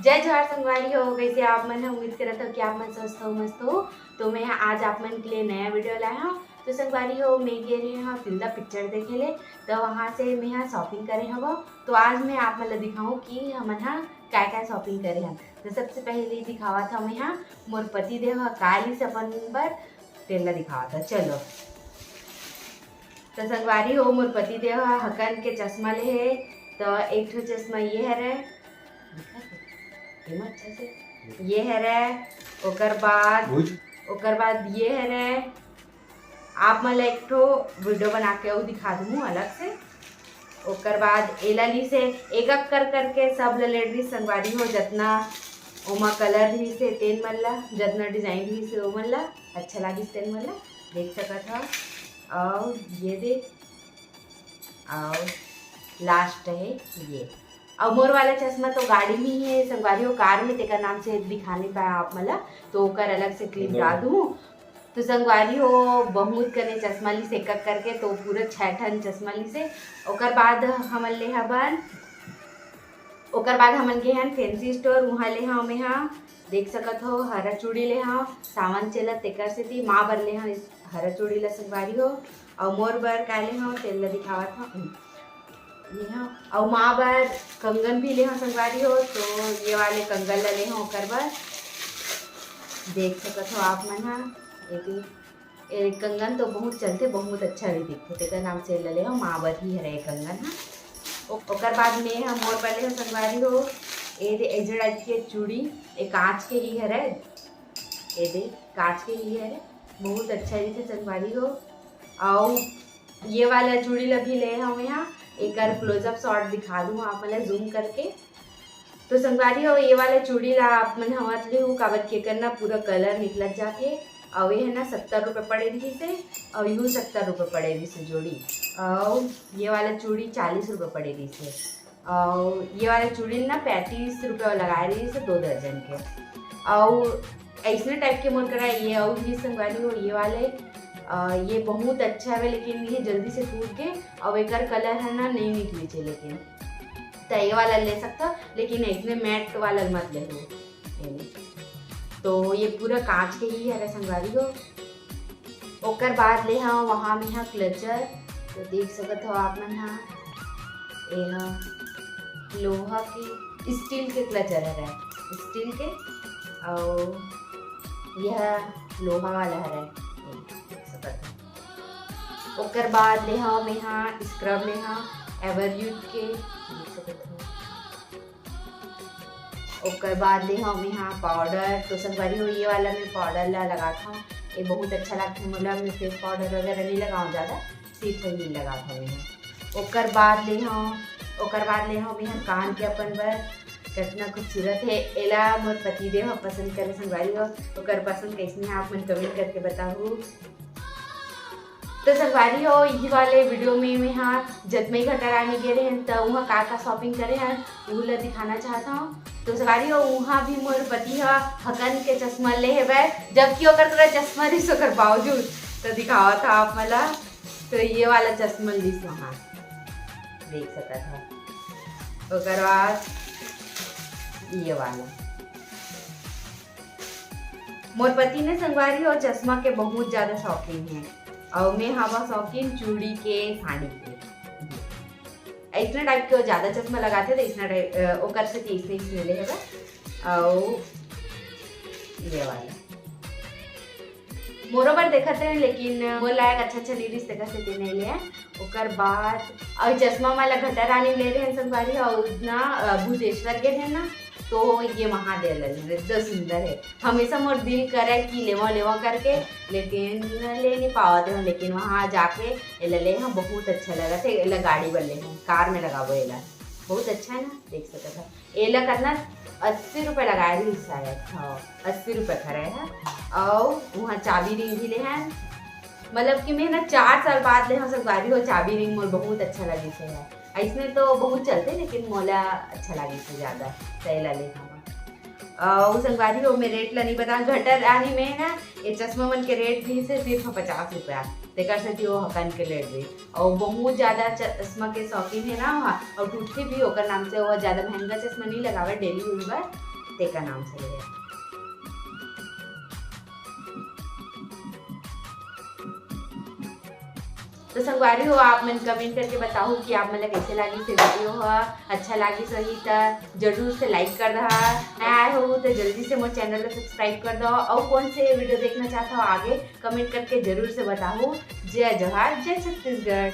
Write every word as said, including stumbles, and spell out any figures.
जय जोहार संगवारी हो, कैसे आप मन ह? उम्मीद करत हो कि आप मन स्वस्थ हो, मस्त हो। तो मैं आज आप मन के लिए नया वीडियो लाए हूँ। तो संगवारी हो, मैं गे रहे हूँ तिल्दा पिक्चर देखे ले, तो वहाँ से मैं यहाँ शॉपिंग करे हव। तो आज मैं आप मन ला दिखाऊँ कि हमन हा काय काय शॉपिंग करे हन। तो सबसे पहले दिखावत हव मैं यहाँ मोर पति देव ह का लिस अपन बर, तेला दिखावत हव। चलो, तो संगवारी हो, मोर पति देव ह हकन के चश्मा ले हे। तो एक ठो चश्मा ये हरे, एमा अच्छा से ये हरे, ओकर बाद भुज। ओकर बाद ये हरे। आप मन ला एक ठो वीडियो बना के अउ दिखा दूँ अलग से। ओकर बाद एला लिस हे, एक एक कर करके सब ला ले रहिस संगवारी हो, जतना ओमा कलर रहिस हे तेन मन ला, जतना डिजाइन रहिस हे ओमन ला, अच्छा लागिस तेन मन ला, देख सकत हव। अउ ये दे, अउ लास्ट हे ये। अउ मोर वाला चश्मा तो गाड़ी में ही है संगवारी हो, कार में, तेकर नाम से दिखा नहीं पाया आप मन ला, तो ओकर अलग से क्लिप डाल दूँ। तो संगवारी हो, बहुत कने चश्मा लिस एक एक करके, तो पूरा छह ठन चश्मा लिस हे। ओकर बाद हमन ले हवन, ओकर बाद हमन गे हन फैंसी स्टोर, उहाँ ले हव मैं हा, देख सकत हो, हरा चूड़ी ले हव, सावन चलत तेकर सेती माँ बर ले हव हरा चूड़ी ला संगवारी हो, अउ मोर बर का ले हव, तेल ला दिखावत हव। ये हव, अउ माँ बर कंगन भी ले हव संगवारी हो। तो ये वाले कंगन ला ले हव ओकर बर, देख सकत हो आप मन हा। एती ए, कंगन तो बहुत चलथे, बहुत अच्छा भी दिखथे, तेकर नाम से ले ले हव, माँ बर ही हरे कंगन हा। ओ-, ओकर बाद में हम मोर बर ले हव संगवारी हो, ए दे, ए जड़ा के चूड़ी, ए कांच के ही हरे, ए दे, कांच के ही हरे, बहुत अच्छा दिखथे संगवारी हो। अउ ये वाला चूड़ी ला भी ले हव यहाँ, एकर क्लोजअप शॉट दिखा दूँ आप मन ला जूम करके। तो संगवारी हो, ये वाला चूड़ी ला आप मन ह मत लेहू, काबर के एकर ना पूरा कलर निकलत जाथे। अउ ये ह ना सत्तर रुपये पड़े रहिस हे, अउ यू सत्तर रुपये पड़े रहिस हे जोड़ी। अउ ये वाला चूड़ी चालीस रुपये पड़े रहिस हे, अउ ये वाला चूड़ी ना पैंतीस रुपये लगाए रहिस हे दो दर्जन के। अउ ऐसने टाइप के मोर करा ये अउ भी संगवारी हो, ये वाले, अ, ये बहुत अच्छा हवे, लेकिन ये जल्दी से टूट गे, अउ एकर कलर है ना नहीं निकली छे, लेकिन त ये वाला ले सकथव, लेकिन इसमें मैट वाला मत लेहू। तो ये पूरा कांच के ही हरे संगवारी हो। ओकर बाद ले हव वहाँ में हा क्लचर, तो देख सकत हो आप मन हा, ये हा लोहा के, स्टील के क्लचर हरे, स्टील के, अउ यह लोहा वाला हरे, ये देख सकत हो। ओकर बाद ले हव मैं हा स्क्रब ले हव एवर यूथ के, देख सकत हो। ओकर बाद ले हव मैं हा पाउडर, तो संगवारी हो ये वाला मैं पाउडर ला लगात हव, ये बहुत अच्छा लागथे मोला। मैं फेस पाउडर वगैरह नहीं लगाऊँ ज़्यादा, सिर्फ ही लगात हव मैं। ओकर बाद ले हव, ओकर बाद ले हव मैं हा कान के अपन बर, कितना खूबसूरत है। एला मोर पतिदेव ह पसंद करे संगवारी हो, ओकर पसंद कैसने है आप मन कमेंट करके बताहू। तो संगवारी हो, इही वाले वीडियो में मैं हा जतमई घटा रानी गे रहेन, त उहाँ का का शॉपिंग करे हन, उहू ला दिखाना चाहत हव। तो संगवारी हो, उहाँ भी मोर पति ह हकन के चश्मा ले हेवय, जबकि ओकर करा चश्मा रिस ओकर बावजूद, तो दिखावत हव आप मन ला। तो ये वाला चश्मा लिस वहाँ, देख सकत हव। ओकर बाद ये वाला। मोर पति ने संगवारी हो चश्मा के बहुत ज्यादा शौकीन है, अउ मैं हवा शौकीन चूड़ी के, साड़ी के। इतना टाइप के वो ज्यादा चश्मा लगाथे, तो इतना टाइप, अ, ओकर से तीस तीस ले हवा। अउ ये वाला मोरो बर देखत रहे, लेकिन मोर लायक अच्छा अच्छा नहीं रिस, तेकर सेती नहीं ले। ओकर बाद अउ चश्मा वाला घटा रानी ले रहे संगवारी, अउ ना, अ, भूतेश्वर के है ना, तो ये महादेव ले रहे, एकदम सुंदर है। हमेशा मोर दिल करे कि लेवा लेवा करके, लेकिन ले नहीं पावत हूँ। लेकिन वहाँ जाके एला ले हूँ, बहुत अच्छा लगा थे। एला गाड़ी बर ले हूँ, कार में लगाबो एला, बहुत अच्छा है ना, देख सकत है। एला कतना अस्सी रुपये लगाए रही शायद, हाँ, अस्सी रुपये खरे है। अउ वहाँ चाबी रिंग भी ले हैं, मतलब कि मैं ना चार साल बाद ले हूँ संगवारी हो, चाबी रिंग मोर बहुत अच्छा लगे से है। ऐसने तो बहुत चलते, लेकिन मोला अच्छा लगे से ज्यादा, तो एला ले हूँ। अउ संगवारी हो, मैं रेट ला नहीं बताऊँ, घटा रानी में ना ये चश्मा मन के रेट भी से सिर्फ पचास रुपया, तेकर से वो हकन के रेट भी। अउ बहुत ज्यादा चश्मा के शौकीन है ना वहाँ, अउ टूटथे भी ओकर नाम से। वो ज्यादा महंगा चश्मा नहीं लगावे डेली यूज बर, तेकर नाम से ले हे। तो संगवारी हो, आप मन comment करके बताहू कि आप मन ला कैसे लागिस ये video ह। अच्छा लागिस होही त जरूर से like कर दहा, नया आए हो तो जल्दी से मोर channel ला subscribe कर दो। और कौन से video देखना चाहत हो आगे comment करके जरूर से बताहू। जय जोहार, जय छत्तीसगढ़।